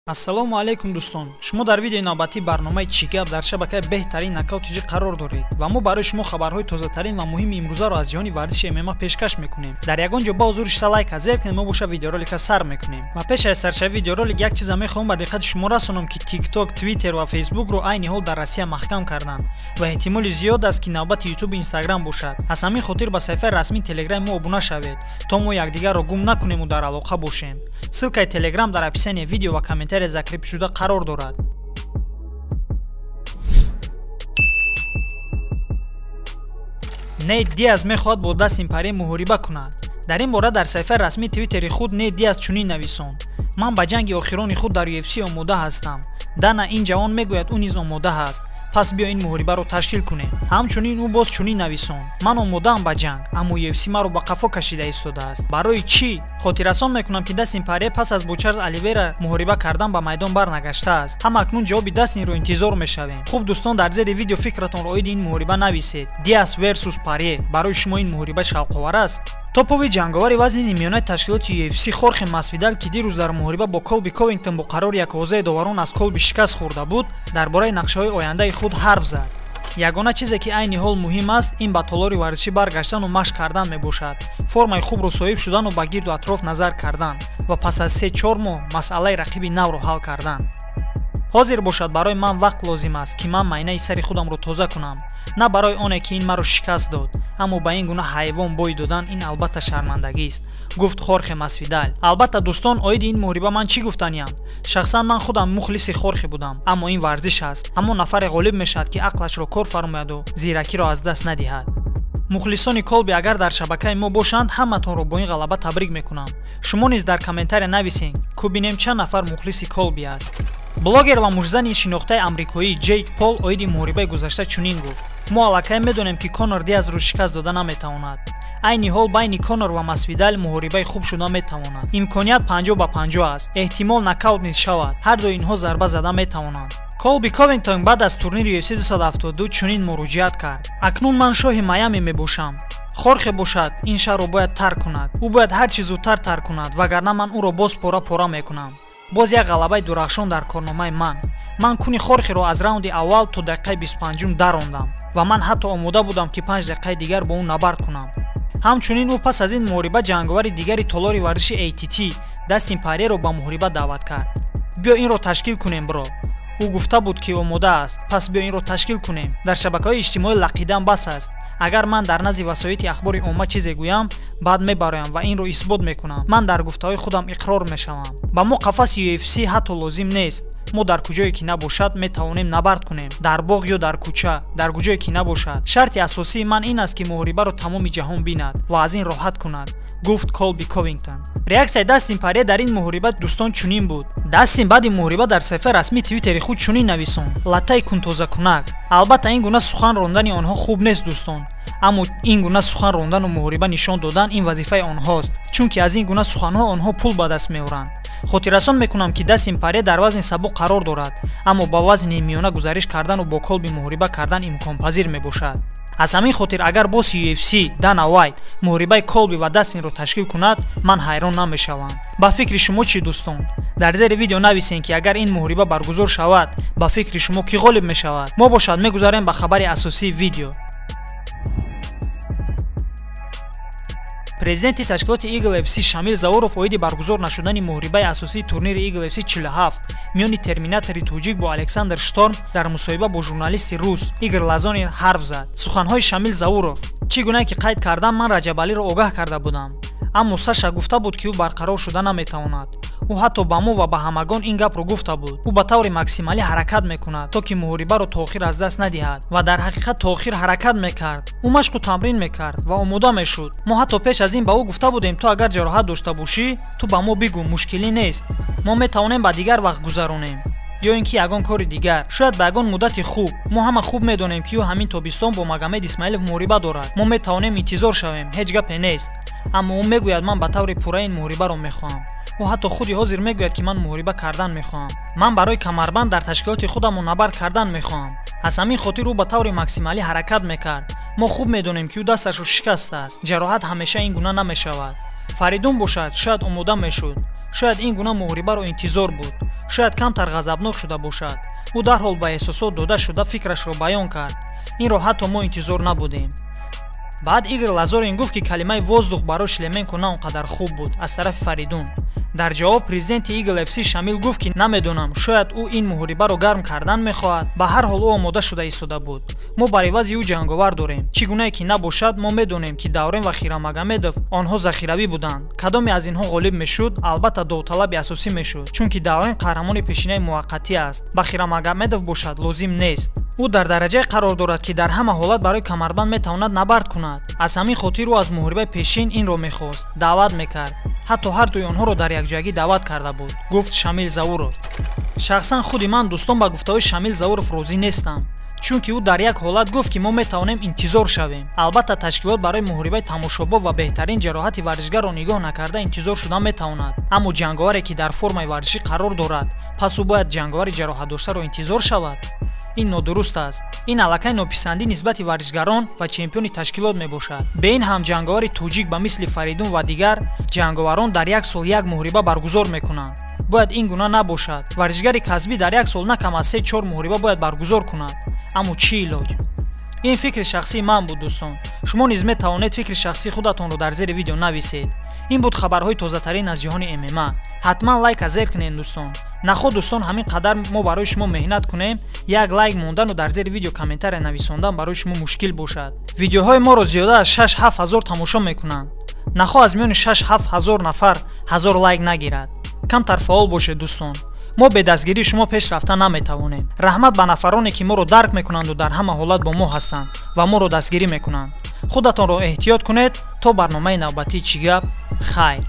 Ассалому алайкум дӯстон. Шумо дар видеои навбатии барномаи «Чӣ гап» дар шабакаи беҳтарин Нокаут ТЖ қарор доред ва мо барои шумо хабарҳои тозатарин ва муҳими имрӯзаро аз ҷаҳони варзиши ММА пешкаш мекунем. Дар ягон ҷо ба ҳузур шита лайка зер кунед, мо боша видеоролика сар мекунем. Ва пеш аз саршавии видеоролик як чиза мехоҳам ба диққати шумо расонам, ки TikTok, Twitter ва Facebook-ро айни ҳол дар Россия маҳкам карданд ва эҳтимоли зиёд аст, ки навбати YouTube, Instagram бошад. Аз ҳамин хотир ба саҳифаи расмии Telegram мо обуна шавед, то мо якдигарро гум накунему дар алоқа бошем. Ссылкаи Telegram дар описании видео ва комментария закреп шуда қарор дорад. Нейт Диаз мехоҳад бо Дастин Парье муҳориба кунад. Дар ин бора дар саҳифаи расмии Твиттери худ Нейт Диаз чунин нависонд: ман ба ҷанги охирони худ дар UFC омода ҳастам. Дана ин ҷавон мегӯяд, ӯ низ омода ҳаст. Пас биё ин муҳорибаро ташкил кунем. Ҳамчунин ӯ боз чунин нависонд: ман омодаам ба ҷанг, аммо UFC маро ба қафо кашида истодааст. Барои чӣ? Хотиррасон мекунам, ки Дастин Парье пас аз бо Чарлз Оливера муҳориба кардан ба майдон барнагаштааст. Ҳам акнун ҷавоби Дастинро интизор мешавем. Хуб дӯстон, дар зери видео фикратонро оиди ин муҳориба нависед. Диас версус Парье, барои шумо ин муҳориба шавқовар аст? Топови ҷанговари вазни миёнаи ташкилоти UFC Хорхе Масвидал, ки дирӯз дар муҳориба бо Колби Ковингтон бо қарори яквозаи доварон аз Колби шикаст хӯрда буд, дар бораи нақшаҳои ояндаи худ ҳарф зад. Ягона чизе, ки айни ҳол муҳим аст, ин ба толори варзишӣ баргаштану машқ кардан мебошад, формаи хубро соҳиб шудану ба гирду атроф назар кардан ва пас аз 3-4 моҳ масъалаи рақиби навро ҳал кардан. Ҳозир бошад барои ман вақт лозим аст, ки ман майнаи сари худамро тоза кунам, на барои оне ки ин маро шикаст дод, аммо ба ин гуна ҳайвон бой додан ин албатта шармандагист, гуфт Хорхе Масвидал. Албатта дӯстон, оиди ин муҳориба ман чӣ гуфтаниям? Шахсан ман худам мухлиси Хорхе будам, аммо ин варзиш аст. Ҳамон нафаре ғолиб мешавад, ки ақлашро кор фармояду зиракиро аз даст надиҳад. Мухлисони Колби агар дар шабакаи мо бошанд, ҳаматонро бо ин ғалаба табрик мекунам. Шумо низ дар комментария нависед, ку бинем чанд нафар мухлиси Колби аст. Блогер ва мушзани шинохтаи амрикоӣ Ҷейк Пол оиди муҳорибаи гузашта чунин гуфт: мо аллакай медонем, ки Конор Диазро шикаст дода наметавонад. Айни ҳол байни Конор ва Масвидал муҳорибаи хуб шуда метавонад. Имконият 50-50 аст, эҳтимол нокаут низ шавад. Ҳар дуи инҳо зарба зада метавонанд. Колби Ковингтон баъд аз турнири UFC 272 чунин муроҷиат кард: акнун ман шоҳи Майами мебошам. Хорхе бошад ин шаҳрро бояд тарк кунад. Ӯ бояд ҳар чӣ зудтар тарк кунад, вагарна ман ӯро боз пора-пора мекунам. Боз як ғалабаи дурахшон дар корномаи ман. Ман куни Хорхеро аз раунди аввал то дақиқаи 25 дарондам ва ман ҳатто омода будам, ки 5 дақиқаи дигар бо ӯ набард кунам. Ҳамчунин ӯ пас аз ин муҳориба ҷанговари дигари толори варзиши ATT Дастин Парьеро ба муҳориба даъват кард. Биё инро ташкил кунем, бро. Ӯ гуфта буд, ки омода аст, пас биё инро ташкил кунем. Дар шабакаҳои иҷтимоӣ лақидан бас аст. Агар ман дар назди васоити ахбори омма чизе гӯям, баъд мебароям ва инро исбот мекунам. Ман дар гуфтаҳои худам иқрор мешавам. Ба мо қафаси UFC ҳатто лозим нест. Мо дар куҷое ки набошад метавонем набард кунем, дар боғ ё дар кӯча, дар куҷое ки набошад. Шарти асосии ман ин аст, ки муҳорибаро тамоми ҷаҳон бинад ва аз ин роҳат кунад, гуфт Колби Ковингтон. Реаксияи Дастин Парье дар ин муҳориба дӯстон чунин буд. Дастин баъди муҳориба дар саҳифаи расмии Твиттери худ чунин нависонд: латтаи кунтозакунак. Албатта ин гуна сухан рондани онҳо хуб нест дӯстон, аммо ин гуна сухан рондану муҳориба нишон додан ин вазифаи онҳост, чунки аз ин гуна суханҳо онҳо пул ба даст меоранд. Хотиррасон мекунам, ки Дастин Парье дар вазни сабук қарор дорад, аммо ба вазни миёна гузариш кардану бо Колби муҳориба кардан имконпазир мебошад. Аз ҳамин хотир агар босси UFC Дана Уайт муҳорибаи Колби ва Дастинро ташкил кунад, ман ҳайрон намешавам. Ба фикри шумо чӣ дӯстон? Дар зери видео нависед, ки агар ин муҳориба баргузор шавад, ба фикри шумо кӣ ғолиб мешавад? Мо бошад мегузарем ба хабари асосии видео. Президенти ташкилоти Eagle FC Шамил Зауров оиди баргузор нашудани муҳорибаи асосии турнири Eagle FC 47 миёни терминатори тоҷик бо Александр Шторм дар мусоҳиба бо журналисти рус Игор Лазонин ҳарф зад. Суханҳои Шамил Зауров: чӣ гуна ки қайд кардам, ман Раҷабалиро огаҳ карда будам, аммо Саша гуфта буд, ки ӯ барқарор шуда наметавонад. Ӯ ҳатто ба мо ва ба ҳамагон ин гапро гуфта буд. Ӯ ба таври максималӣ ҳаракат мекунад, то ки муҳорибаро то охир аз даст надиҳад ва дар ҳақиқат то охир ҳаракат мекард. Ӯ машқу тамрин мекард ва омода мешуд. Мо ҳатто пеш аз ин ба ӯ гуфта будем, ту агар ҷароҳат дошта бошӣ, ту ба мо бигӯ, мушкилӣ нест, мо метавонем ба дигар вақт гузаронем ё ин ки ягон кори дигар, шояд ба ягон муддати хуб. Мо ҳама хуб медонем, ки ӯ ҳамин тобистон бо Магомед Исмаилов муҳориба дорад. Мо метавонем интизор шавем, ҳеҷ гапе нест. Аммо ӯ мегӯяд, ман ба таври пурра ин муҳорибаро мехоҳам. Ӯ ҳатто худи ҳозир мегӯяд, ки ман муҳориба кардан мехоҳам. Ман барои камарбанд дар ташкилоти худамон набард кардан мехоҳам. Аз ҳамин хотир ӯ ба таври максималӣ ҳаракат мекард. Мо хуб медонем, ки ӯ дасташро шикастааст. Ҷароҳат ҳамеша ин гуна намешавад. Фаридун бошад шояд омода мешуд. Шояд ин гуна муҳорибаро интизор буд. Шояд камтар ғазабнок шуда бошад. Ӯ дарҳол ба эҳсосот дода шуда фикрашро баён кард. Инро ҳатто мо интизор набудем. Баъд Игор Лазорин гуфт, ки калимаи воздух барои Шлеменко на он қадар хуб буд аз тарафи Фаридун. Дар ҷавоб президенти Eagle FC Шамил гуфт, ки намедонам, шояд ӯ ин муҳорибаро гарм кардан мехоҳад. Ба ҳар ҳол ӯ омода шуда истода буд. Мо бар ивази ӯ ҷанговар дорем. Чӣ гунае ки набошад, мо медонем, ки Даврен ва Хирамагомедов онҳо захиравӣ буданд. Кадоме аз инҳо ғолиб мешуд, албатта довталаби асосӣ мешуд, чунки Даврен қаҳрамони пешинаи муваққатӣ аст. Ба Хирамагомедов бошад лозим нест. Ӯ дар дараҷае қарор дорад, ки дар ҳама ҳолат барои камарбанд метавонад набард кунад. Аз ҳамин хотир ӯ аз муҳорибаи пешин инро мехост, даъват мекард. Ҳатто ҳар дуи онҳоро дар якҷоягӣ даъват карда буд, гуфт Шамил Зауров. Шахсан худи ман, дӯстон, ба гуфтаҳои Шамил Зауров розӣ нестам, чунки ӯ дар як ҳолат гуфт, ки мо метавонем интизор шавем. Албатта, ташкилот барои муҳорибаи тамошобоб ва беҳтарин ҷароҳати варзишгарро нигоҳ накарда интизор шуда метавонад. Аммо ҷанговаре, ки дар формаи варзишӣ қарор дорад, пас ӯ бояд ҷанговари ҷароҳатдоштаро интизор шавад. Ин нодуруст аст. Ин аллакай нописандӣ нисбати варзишгарон ва чемпиони ташкилот мебошад. Бе ин ҳам ҷанговари тоҷик ба мисли Фаридун ва дигар ҷанговарон дар як сол як муҳориба баргузор мекунанд. Бояд ин гуна набошад. Варзишгари касбӣ дар як сол на кам аз 3-4 муҳориба бояд баргузор кунад. Аммо чӣ илоҷ? Ин фикри шахсии ман буд, дӯстон. Шумо низ метавонед фикри шахсии худатонро дар зери видео нависед. Ин буд хабарҳои тозатарин аз ҷаҳони ММА. Ҳатман лайка зер кунед, дӯстон. Наход, дӯстон, ҳамин қадар мо барои шумо меҳнат кунем, як лайк мондану дар зери видео комментария нависондан барои шумо мушкил бошад. Видеоҳои моро зиёда аз 6-7 ҳазор тамошо мекунанд. Нахоҳ аз миёни 6-7 ҳазор нафар 1000 лайк нагирад. Камтар фаъол бошед, дӯстон. Мо бе дастгирии шумо пеш рафта наметавонем. Раҳмат ба нафароне, ки моро дарк мекунанду дар ҳама ҳолат бо мо ҳастанд ва моро дастгирӣ мекунанд. Худатонро эҳтиёт кунед. То барномаи навбатии «Чӣ гап», хайр.